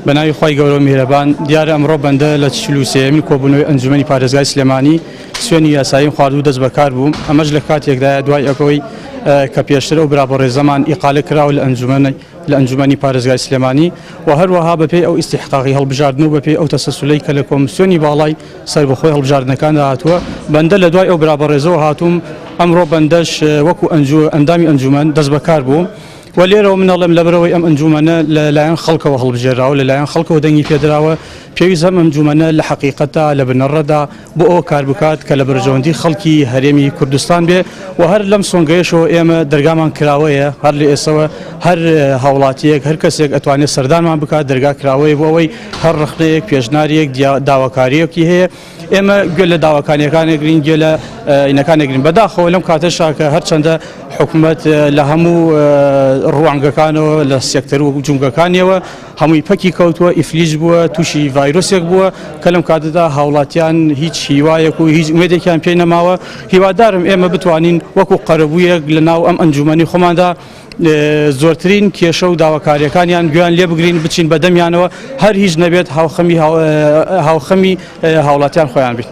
بە ناوی خوای گەورە و میهرەبان. دیارە ئەمڕۆ بەندە لە 43یەمین کۆبوونەوەی ئەنجومەنی پارێزگای سلێمانی سوێنی یاساییم خوارد و دەست بەکار بووم. ئەمەش لە کاتێکدایە دوای ئەوەی کە پێشتر ئەو برا بەڕێزەمان ئیقالە کراوە لە ئەنجومەن لە ئەنجومەنی پارێزگای سلێمانی و هەروەها بەپێی ئەو ئیستیحقاقی هەڵبژاردن و بەپێی ئەو تەسەسولەی کە لە کۆمسیۆنی باڵای سەربەخۆی هەڵبژاردنەکاندا هاتووە، بەندە لە دوای ئەو برا بەڕێزەوە هاتووم. ئەمڕۆ بەندەش وەکو ئەندامی ئەنجومەن دەست بەکار بووم و لێرەوە من ئەڵێم لەبەرئەوەی ئەم ئەنجومەنە لە لایەن خەڵکەوە هەڵبژێراوە، لە لایەن خەڵکەوە دەنگی پێدراوە، پێویستە ئەم ئەنجومەنە لە حەقیقەتدا لە بنەڕەتدا بۆ ئەوە کار بکات کە لە بەرژەوەندی خەڵکی هەرێمی کوردستان بێ و هەر لەم سۆنگەیەشەوە ئێمە دەرگامان کراوەیە. هەر لە ئێستەوە هەر هاوڵاتیەک، هەر کەسێک ئەتوانێت سەردانمان بکات، دەرگا کراوەیە بۆ ئەوەی هەر ڕەخنەیەک، پێشناریەک، داواکاریەکی هەیە، ئێمە گوێ لە داواکاریەکان ئەگرین، گوێ لە ئینەکان ئەگرین. بەداخەوە لەم کاتەشا کە هەرچەندە حکومەت لە هەموو ڕوانگەکانەوە، لە سێکتەر و جومگەکانیەوە هەمووی پەکی کەوتووە، ئیفلیج بووە، تووشی ڤایرۆسێک بووە کە لەم کاتەدا هاوڵاتیان هیچ هیوایەک و هیچ ئومێدێکیان پێ نەماوە. هیوادارم ئێمە بتوانین وەکو قەرەبوویەک لە ناو ئەم ئەنجومەنی خۆماندا زۆرترین کێشە و داواکاریەکانیان گوێیان لێ بگرین، بچین بە دەمیانەوە، هەر هیچ نەبێت هاوخەمی هاوخەمی هاوڵاتیان خۆیان بین.